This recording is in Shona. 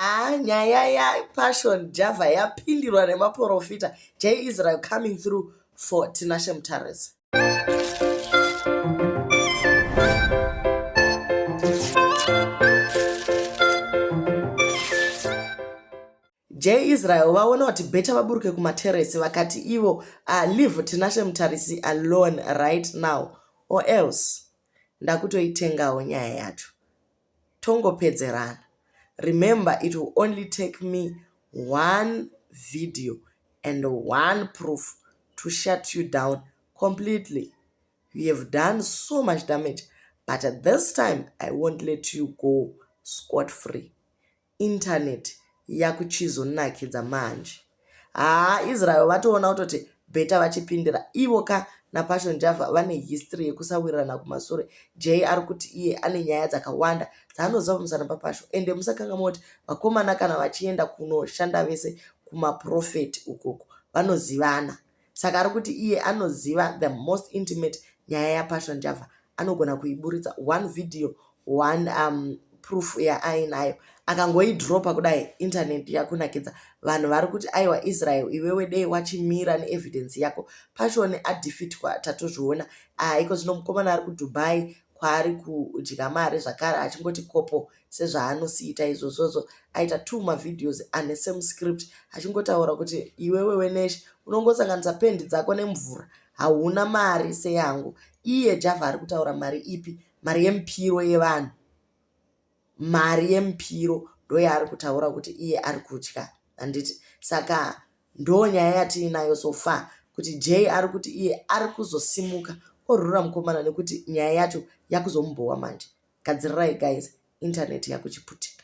Haa nyaya yaPassion Java yapindirwa nemaporofita. Jay Israel coming through for Tinashe Mutarisi. Jay Israel vaona kuti better vaburuke kumateresi vakati ivo leave Tinashe Mutarisi alone right now or else ndakutoitengawo nyaya yacho tongopedzerana. Remember it will only take me one video and one proof to shut you down completely. You have done so much damage but at this time I won't let you go scot free. Internet yakuchizonakidza manje. Haa Israel vatoona kutoti better vachipindira ivo ka naPassion Java vane history yekusawirirana kumasure. Jay ari kuti iye ane nyaya dzakawanda dzaanoziva pamusana paPassion ende musakangamwa kuti vakomana kana vachienda kunoshanda vese kumaprophet ukoko vanozivana. Saka ari kuti iye anoziva the most intimate nyaya yaPassion Java anogona kuiburitsa one video one proof yaainayo akangoidropa kudai internet yakunakidza vanhu vari kuti aiwa Israel iwewe dei wachimira neevidence yako. Passion adefeatwa tatozviona iko zvino mukomana ari kuDubai kwaari kudya mari zvakare achingoti kopo sezvaanosiita izvozvozvo aita two mavideos ane same script achingotaura kuti iwewe weNash unongosanganisa pendi dzako nemvura hauna mari seyangu. Iye Java ari kutaura mari ipi? Mari yemupiro yevanhu. Mari yemupiro ndoyaari kutaura kuti iye ari kutya handiti? Saka ndonyaya yatiinayo so far kuti Jay ari kuti iye ari kuzosimuka orura mukomana nekuti nyaya yacho yakuzomubhowa manje. Gadzirirai guys, internet yakuchiputika.